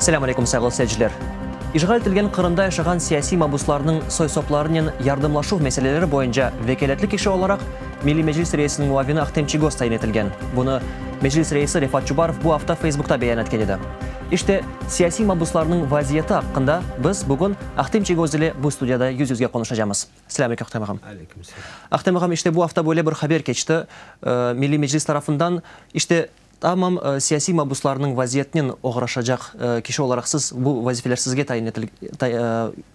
Selâm aleyküm, sayğılı seyirciler! İşğal etilgen Qırımda yaşağan siyasiy mabuslarnıñ soy-soplarınen yardımlaşuv meseleleri boyunca vekâletli kişi olaraq Milliy Meclis reisiniñ muavini Ahtem Çiygoz tayin etilgen. Bunı Meclis reisi Refat Çubarov bu afta Feysbukta beyan etken edi. İşte, siyasiy mabuslarnıñ vaziyeti aqqında biz bugün Ahtem Çiygoz ile bu studiyada yüz-yüzge qonuşacamız. Selâm aleyküm, Ahtem ağam. Aleyküm selâm. Ahtem ağam, işte bu afta böyle bir haber keçti. Milliy Meclis tarafından, işte, tamam siyasiy mabuslarnıñ vaziyetinen oğraşacaq kişi olaraq siz, bu vazifeler sizge tayin etil,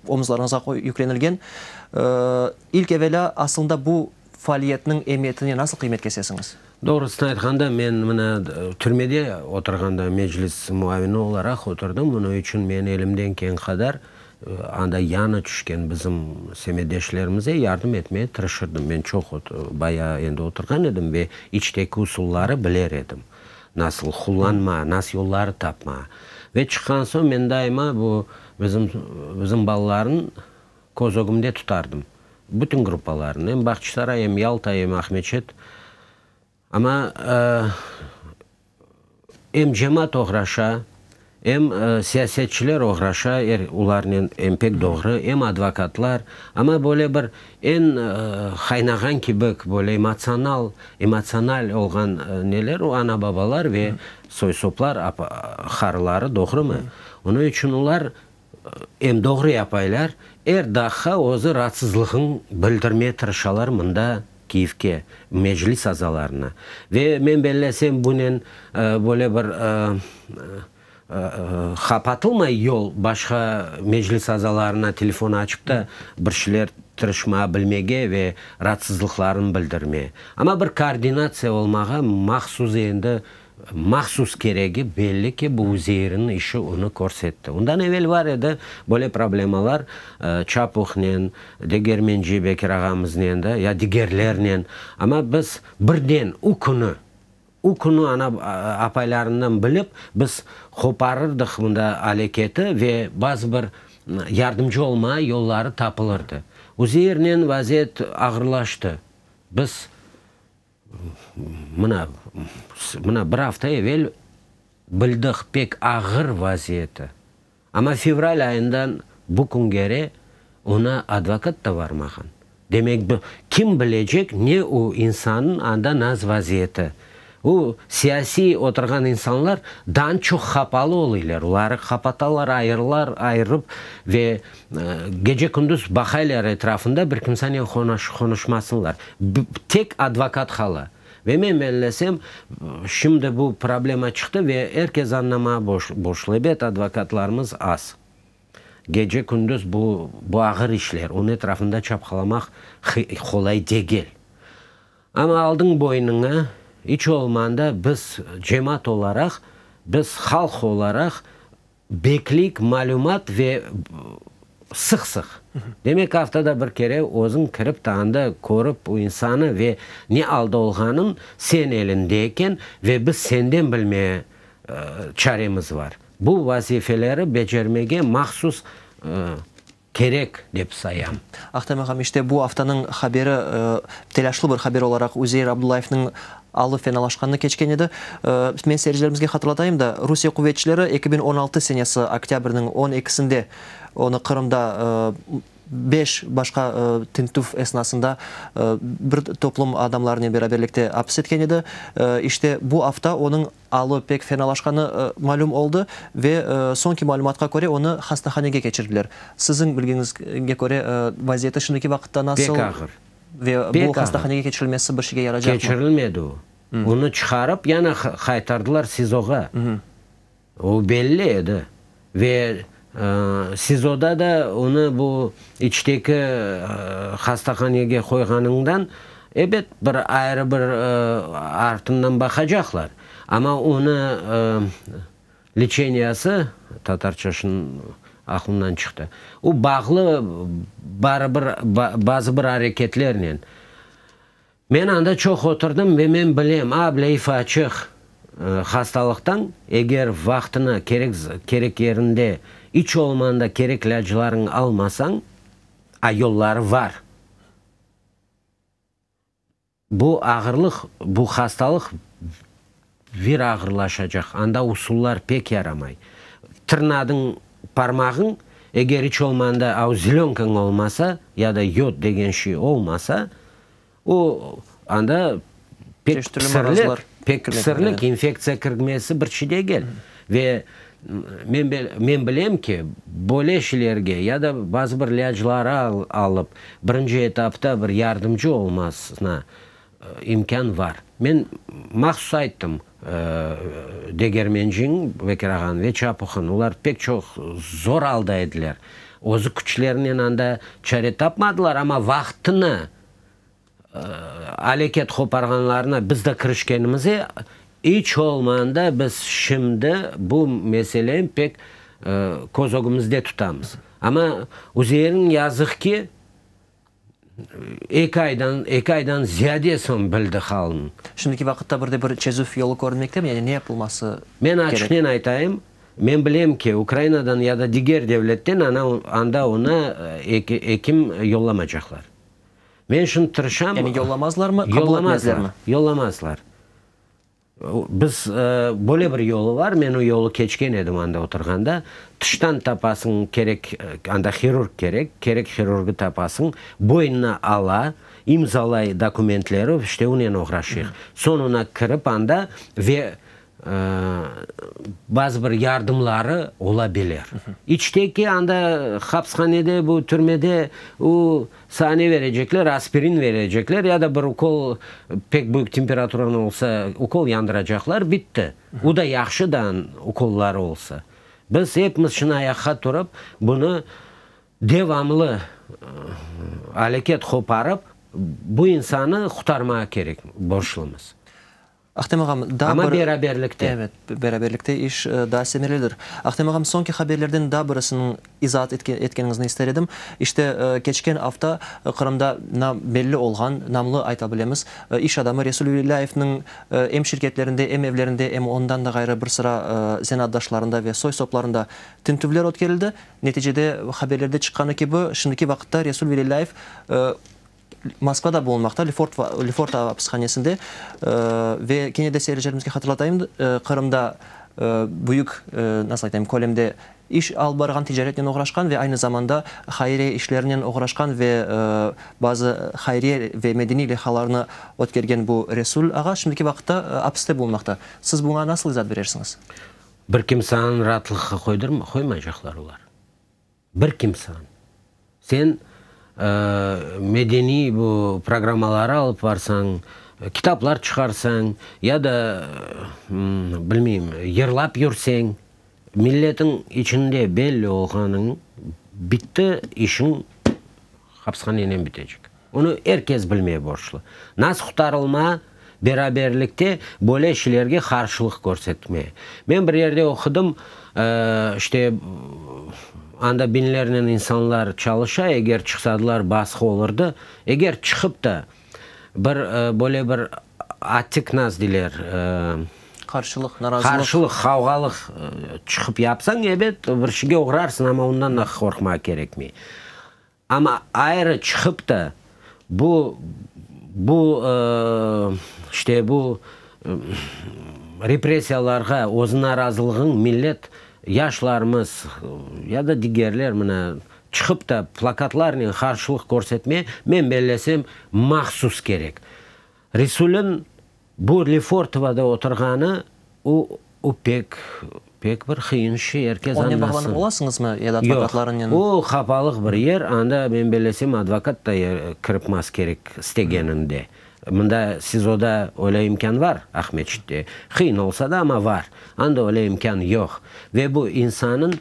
omuzlarıñızğa yüklenilgen. İlk evelâ, aslında bu faaliyetniñ emiyetine nasıl qıymet kesesiñiz? Doğrusını aytqanda, men mına türmede oturğanda Meclis muavini olaraq oturdım. Onıñ içün men elimden kelgen qadar Anda yañı tüşken bizim semetdeşlerimize yardım etmeye tırışırdım. Men çoq, bayağı endi oturğan edim ve içteki usulları biler edim. Nasıl qullanma, nasıl yolları tapma. Ve çıqqan soñ men daima bu bizim, bizim balalarnı köz ögümde tutardım. Bütün gruppalarnı, em Bağçasaray, em Yalta, em Aqmeçet. Amma em cemaat oğraşa, em siyasetçiler oğraşa, er olarnen em pek doğru, em advokatlar. Amma böyle bir eñ qaynağan kibi, böyle emotsional, emotsional olğan neler, o ana-babalar ve soy-soplar, qarıları, doğrumı? Onıñ içün olar em doğru yapaylar, er daqqa özü raatsızlığın bildirmeye tırışalar mında Kiyevke, Meclis azalarına. Ve men bellesem, bunen böyle bir qapatılmay yol başqa Meclis azalarına telefon açıp da bir şeyler tırışmağa bilmege ve raatsızlıqlarını bildirmeye. Amma bir koordinatsiya olmağa mahsus endi Mahsus keregi belli ki, bu Uzeirniñ işi onı körsetti. Ondan evel bar edi böyle problemalar Çapuhnen, Degermenci Bekir ağamıznen da, ya digerlernen. Amma biz birden o künü, o künü ana apaylarından bilip, biz qoparırdıq mında aleketi ve bazı bir yardımcı olma yolları tapılırdı. Uzeirnen vaziyet ağırlaştı. Biz. Mına, mına bir afta evel bildik pek ağır vaziyeti. Amma fevral ayından bu küngere oña advokat da varmağan. Demek, kim bilecek ne o insannıñ anda naz vaziyeti. O siyasiy oturğan insanlar dan çoq qapalı olıylar. Oları qapatalar, ayırlar, ayırıp ve gece-kündüz baqaylar etrafında bir kimsanen qonuşmasınlar. Tek advokat qala. Ve men bellesem, şimdi bu problema çıqtı ve er kes añlamağa boşlu. Ebet, advokatlarımız az. Gece-kündüz bu, bu ağır işler, onıñ etrafında çapqalamaq qolay degil. Amma aldıñ boynuna, iç olmanda biz cemaat olaraq, biz halq olaraq bekleyik malümat ve sıq-sıq, demek aftada bir kere özüñ kirip de anda körip o insanı ve ne alda olğanın sen elinde eken ve biz senden bilmeye çaremiz var. Bu vazifeleri becermege mahsus kerek, dep sayam. Ahtem ağam, işte bu aftanıñ haberi, telâşlı bir haber olaraq Üzeir Abdullayevniñ alı fenalaşqanını keçken edi. Men seyircilerimizge hatırlatayım da, Rusiye quvetçileri 2016 senesi oktâbrniñ on ekisinde onı Qırımda beş başqa tintüv esnasında bir toplum adamlarınen beraberlikte apis etken edi. İşte bu afta onıñ Alı pek fenalaşqanı malüm oldı ve soñki malümatqa köre onı hastahanege keçirdiler. Siziñ bilgiñizge köre, vaziyeti şimdiki vaqıtta nasıl? Pek ağır. Ve Pek bu ağır. hastahanege keçirilmesi bir şeyge yaraycaqmı? Keçirilmedi o. Onı çıqarıp, yana qaytardılar SİZOğa. O belli edi. Ve SİZOda da onı bu içteki hastahanege qoyğanıñdan, ebet, bir ayrı bir artından baqacaqlar. Amma onı leçeniyası, tatarça şunı aqlımdan çıqtı, o bağlı barıbir bazı bir areketlernen. Men anda çoq oturdım ve men bilem, a, leyf açıq hastalıqtan, eger vaqtına, kerek, kerek yerinde, iç olmağanda kerek ilâclarıñı almasañ, a yolları var, bu ağırlıq, bu hastalıq vir ağırlaşacaq, anda usullar pek yaramay. Tırnadıñ parmağıñ, eger iç olmağanda av zelönkañ olmasa, ya da yod degen şey olmasa, o anda pek pısırlik, pek pısırlik, infektsiya kirmesi bir şey degil. Ve men men bilem ki, böyle şeylerge ya da bazı bir ilâcları alıp, birinci etapta bir yardımcı olmasına İmkân var. Men mahsus ayttım, Degermenciñ, Bekir ağanıñ ve Çapuhın, olar pek çoq zor alda ediler. Özü küçlerinen anda çare tapmadılar, amma vaqtını aleket qoparğanlarına biz de kirişkenimize, iç olmağanda biz şimdi bu meseleni pek köz ögümizde tutamız. Amma Üzeirniñ yazıq ki, Eki aydan, eki aydan ziyade soñ bildi halını. Şimdiki vaqıtta bir de bir çezüv yolu körünmektemi, yani ne yapılması Men açıqnen aytayım, men bilem ki, Ukrainadan ya da diger devletten ana, anda onı ekim yollamacaqlar. Men şimdi tırışam. Yani yollamazlarmı, qabul etmezlermi? Yollamazlar. Biz, böyle bir yolu var, men o yolu keçken edim anda oturğanda, tıştan tapasıñ kerek, anda hirurg kerek, kerek hirurgı tapasıñ, boynuna ala, imzalay dokumentleri, işte onen oğraşıyıq. Soñuna kirip anda ve bazı bir yardımları olabilir. İçteki anda hapshanede, bu türmede o Saña ne verecekler? Aspirin verecekler ya da bir ukol, pek büyük temperaturañ olsa, ukol yandıracaqlar, bitti. O da yahşı da ukolları olsa. Biz epimiz şimdi ayaqqa turıp, bunı devamlı aleket qoparıp, bu insanı qurtarmağa kerek, borclumız. Ahtem ağam, daa Amma bir... beraberlikte. Evet, beraberlikte iş daa semerelidir. Ahtem ağam, soñki haberlerden daa birisiniñ izaat etkeniñizni ister edim. İşte, keçken afta Qırımda belli olğan, namlı ayta bilemiz, iş adamı Resul Velilâyevniñ em şirketlerinde, em evlerinde, em ondan da ğayrı bir sıra zenaatdaşlarında ve soy-soplarında tintüvler ötkerildi. Neticede, haberlerde çıqqanı kibi, şimdiki vaqıtta Resul Velilâyev Moskvada bulunmaqta, Lefortovo apishanesinde. Ve kene de seyircilerimizge hatırlatayım, Qırımda büyük, nasıl aytayım, kölemde iş alıp barğan, ticaretnen oğraşqan ve aynı zamanda hayriye işlerinen oğraşqan ve bazı hayriye ve medeniy leyhalarnı ötkergen bu Resul ağa şimdiki vaqıtta apiste bulunmaqta. Siz buña nasıl izaat berersiñiz? Bir kimseniñ raatlıqqa qoymaycaqlar olar. Bir kimsan. Sen medeniy bu programmaları alıp barsañ, kitaplar çıqarsañ ya da, bilmeyim, yırlap yürseñ, milletiñ içinde belli olğanıñ, bitti, işiñ hapishanenen bitecek. Onı er kes bilmeye borclu. Nas qutarılma, beraberlikte böyle şeylerge qarşılıq körsetme. Men bir yerde oqudım, işte, anda biñlernen insanlar çalışa, eger çıqsadılar, basqı olurdı. Eger çıqıp da bir böyle bir atik nas deyler, Qarşılıq, narazılıq. Qarşılıq, qavğalıq çıqıp yapsañ, ebet, bir şeyge oğrarsıñ, amma ondan da qorqmağa kerekmey. Amma ayrı çıqıp da bu, bu, işte bu repressiyalarğa öz narazılığıñ millet, yaşlarımız ya da digerler mına çıqıp da plakatlarnen qarşılıq körsetme, men bellesem, mahsus kerek. Resulin Bu Lefortovoda oturğanı, o, o pek, pek bir qıyın şey, er kes Onen bağlanıp añlasın. olasıñızmı ya da advokatlarınen? Yoq, o qapalıq bir yer, anda, men bellesem, advokat da kiripmaz kerek istegeninde. Mında SİZOda öyle imkân var, Aqmescitte. Qıyın olsa da, amma var. Anda öyle imkân yoq. Ve bu insanıñ,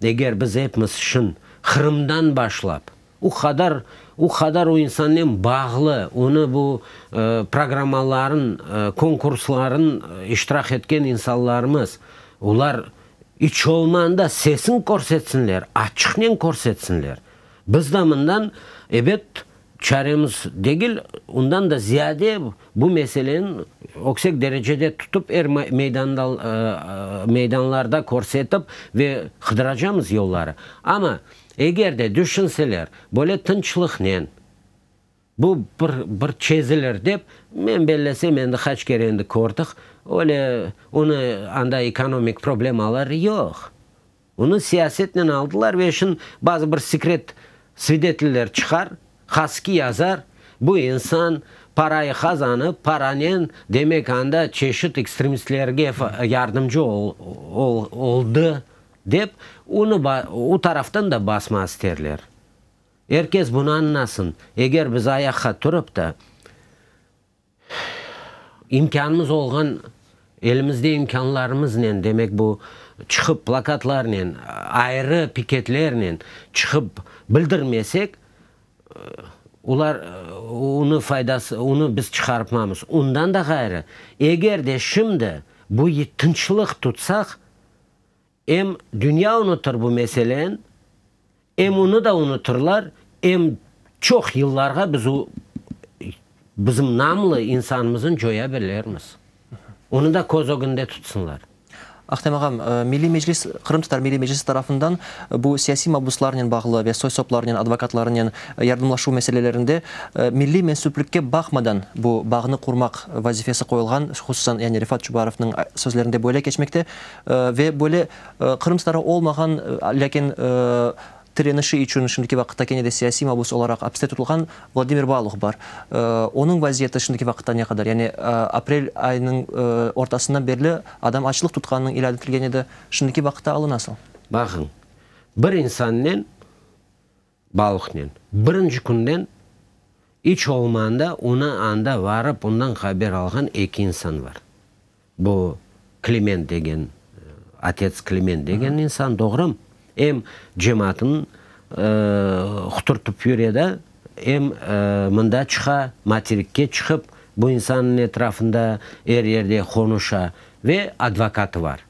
eger biz epimiz şın Qırımdan başlap, O qadar, o qadar o insannen bağlı, onı bu programmaların, konkursların iştirak etken insanlarımız, olar iç olmağanda sesin körsetsinler, açıqnen körsetsinler. Biz de mından, ebet, çaremiz degil, ondan da ziyade bu meseleni öksek derecede tutıp, er meydanda, meydanlarda körsetip ve qıdıracamız yolları. Amma Eger de düşünseler, böyle tınçlıqnen bu bir bir çezilir dep, men bellesem, endi qaç kere endi kördik, öyle onı anda ekonomik problemalar yoq. Onı siyasetnen aldılar ve şın bazı bir sekret svideteller çıqar, Haski yazar, bu insan parayı qazanıp, paranen, demek, anda çeşit ekstremistlerge yardımcı oldı dep, onı o taraftan da basma isterler. Er kes bunı añlasın, eger biz ayaqqa turıp da, İmkânımız olğan, elimizde imkânlarımıznen, demek bu, çıqıp plakatlarnen, ayrı piketlernen çıqıp bildirmesek, olar, onı faydası, onı biz çıqarıpmamız. Ondan da ğayrı, eger de şimdi bu tınçlıq tutsaq, Em dünya unutır bu meseleni, em onı da unutırlar, em çoq yıllarğa biz o bizim namlı insanımıznı coya bilermiz. Onı da köz ögünde tutsınlar. Ahtem ağam, Milliy Meclis, Qırımtatar Milliy Meclisi tarafından bu siyasiy mabuslarnen bağlı ve soy-soplarnen, advokatlarınen yardımlaşuv meselelerinde milliy mensüplikke baqmadan bu bağnı qurmaq vazifesi qoyulğan, hususan, yani Refat Çubarovnıñ sözlerinde böyle keçmekte. Ve böyle qırımtatarı olmağan, lâkin tirenişi içün şimdiki vaqıtta kene de siyasiy mabus olaraq apiste tutulğan Vladimir Baluh bar. Onıñ vaziyeti şimdiki vaqıtta ne qadar? Yani aprel ayınıñ ortasından berli adam açlıq tutqanınıñ ilân etilgen edi. Şimdiki vaqıtta alı nasıl? Baqıñ, bir insannen, Baluhnen, birinci künden iç olmağanda onı anda varıp ondan haber alğan eki insan bar. Bu Kliment degen, otets Kliment degen insan, doğrumı? Em cemaatın quturtıp yüre da, em mında çıqa, materikke çıqıp, bu insannıñ etrafında er yerde qonuşa ve advokatı bar.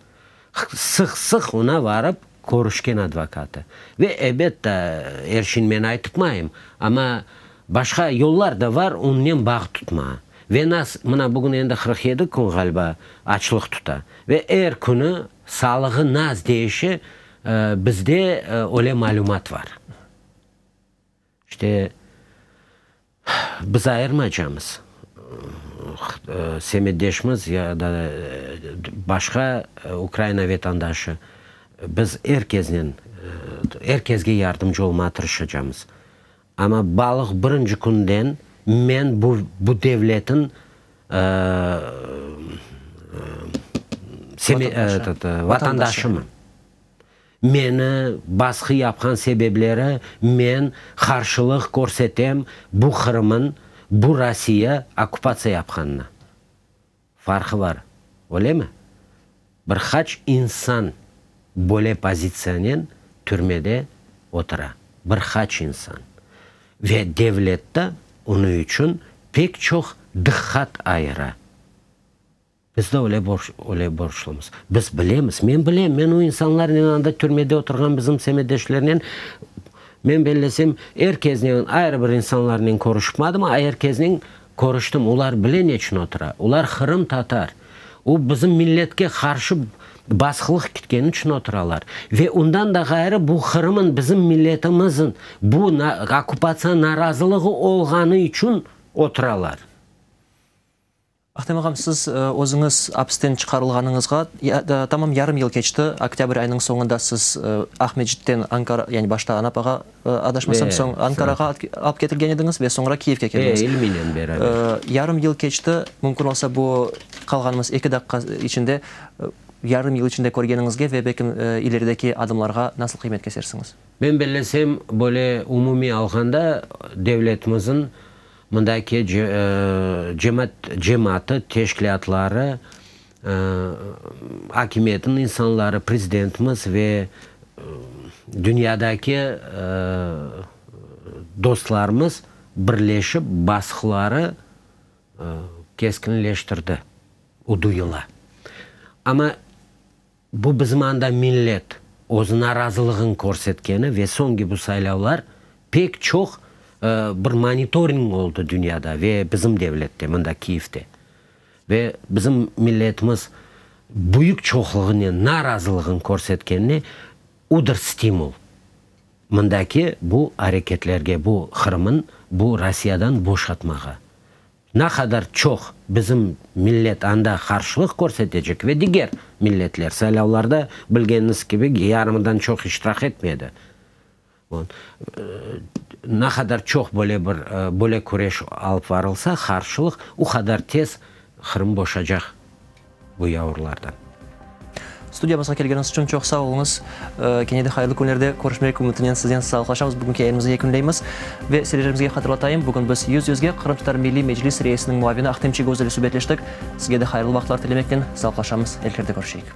Sıq-sıq ona varıp körüşken advokatı. Ve, ebet, er şeyni men aytıpmayım, amma başqa yollar da var onnen bağ tutmağa. Ve nas, mına bugün endi 47 kün ğaliba açlıq tuta. Ve er künü sağlığı nas değişe, bizde öyle malümat var. İşte, biz ayırmaycamız, semetdeşimiz ya da başqa Ukraina vatandaşı, biz er keznen, er kezge yardımcı olmağa tırışacamız. Amma balıq birinci künden men bu bu devletin vatandaşımın. Meni basqı yapqan sebepleri men qarşılıq körsetem bu Qırımın bu Rossiya okkupatsiya yapqanına. Farqı bar, öylemi? Bir qaç insan böyle pozitsiyanen türmede otura. Bir qaç insan. Ve devlet de onıñ içün pek çoq diqqat ayıra. Biz de öyle öyle borclumız. Biz bilemiz, men bilem, men o insanlarnen anda türmede oturğan bizim semetdeşlernen, men bellesem, er keznen, ayrı bir insanlarnen körüşipmadım, a er keznen körüştim. Olar bile neçün otura. Olar qırımtatar. O bizim milletke qarşı basqılıq kitkeni içün oturalar. Ve ondan da ğayrı bu Qırımın, bizim milletimizin bu okkupatsiya narazılığı olğanı içün oturalar. Ahtem ağam, siz özüñiz apisten çıqarılğanıñızğa tamam yarım yıl keçti. Oktâbr ayınıñ soñunda siz Aqmescitten Ankara, yani başta Anapağa, adaşmasam, soñ Ankarağa alıp ketilgen ediñiz ve soñra Kiyevge keldiñiz. E, İlminen beraber. Yarım yıl keçti. Mümkün olsa, bu qalğanımız eki daqqa içinde yarım yıl içinde körgeniñizge ve belkim ilerideki adımlarğa nasıl qıymet kesersiñiz? Men bellesem, böyle umumiy alğanda devletimizniñ Mındaki cemaat cemaatı, teşkilâtları, akimiyetniñ insanları, prezidentimiz ve dünyadaki dostlarımız birleşip basqıları keskinleştirdi, o duyula. Amma Bu bizim anda millet öz narazılığın körsetkeni ve soñki bu saylavlar pek çoq bir monitoring oldı dünyada ve bizim devlette, mında Kiyevde. Ve bizim milletimiz büyük çoqluğınen narazılığın körsetkenine odır stimul mındaki bu areketlerge, bu Qırımın bu Rossiyadan boşatmağa. Na qadar çoq bizim millet anda qarşılıq körsetecek ve diger milletler saylavlarda, bilgeniñiz kibi, yarımından çoq iştirak etmedi. Na qadar çoq böyle bir böyle küreş alıp varılsa, qarşılıq, o qadar tez Qırım boşacaq bu yavurlardan. Studiyamızğa kelgeniñiz içün çoq sağ oluñız. Kene de hayırlı künlerde körüşmek ümütinen sizden sağlıqlaşamız, bugünki yayınımıznı yekünleymiz. Ve seyircilerimizge hatırlatayım, bugün biz yüz-yüzge Qırımtatar Milliy Meclis reisiniñ muavini Ahtem Çiygoz ile subetleştik. Sizge de hayırlı vaqıtlar tilemeknen sağlıqlaşamız, elkerde körüşeyik.